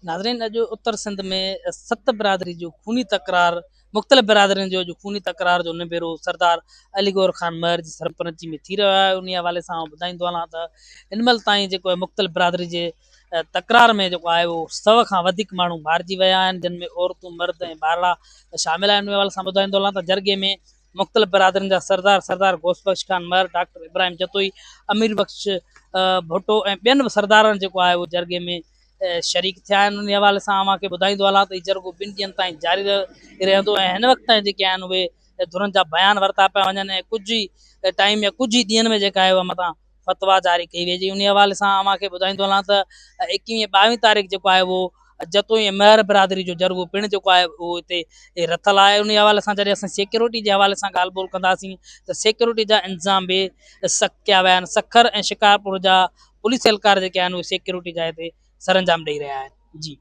ناظرين اڄ اتر سنڌ ۾ ست برادري جو خوني تڪرار مختلف برادرين جو اڄ خوني تڪرار جو نبيرو سردار علي گوهر خان مهر جي سرپرستي ۾ ٿي رهيو آهي انهي حوالي سان آئون ٻڌائيندو هلان ته هن مهل تائين جيڪو آهي مختلف برادري جي تڪرار ۾ جيڪو آهي اهو سو کان وڌيڪ ماڻهو مارجي ويا آهن جن ۾ عورتون مرد ۽ ٻارڙا شامل آهن انهي حوالي سان ٻڌائيندو هلان ته جرڳي ۾ مختلف برادرين جا سردار سردار غوث بخش خان مهر، ڊاڪٽر ابراهيم جتوئي، امير بخش ڀٽو ۽ ٻين به سردارن جيڪو آهي اهو جرڳي ۾ شريڪ ٿيا آهن انهي حوالي سان اوهان کي ٻڌائيندو هلان ته هي جرڳو ٻن ڏينهن تائين جاري رهندو ۽ هن وقت تائين جيڪي آهن اهي ڌرين جا بيان ورتا پيا وڃن ۽ ڪجهه ئي ٽائيم يا ڪجهه ئي ڏينهن ۾ جيڪا آهي اها متان فتويٰ جاري ڪئي ويجي انهي حوالي سان اوهان کي ٻڌائيندو هلان ته ايڪويهين ٻاويهين تاريخ جيڪو آهي اهو جتوئي ۽ مهر برادري جو جرڳو پڻ جيڪو آهي اهو هتي رٿل آهي انهي حوالي سان جڏهن اسان سيڪيورٽي جي حوالي سان ڳالهه ٻولهه ڪنداسين ته سيڪيورٽي جا انتظام به سخت ڪيا ويا آهن سکر ۽ شڪارپور جا پوليس اهلڪار جيڪي آهن اهي سيڪيورٽي جا هتي سرانجام ڏئي رهيا آهن جي.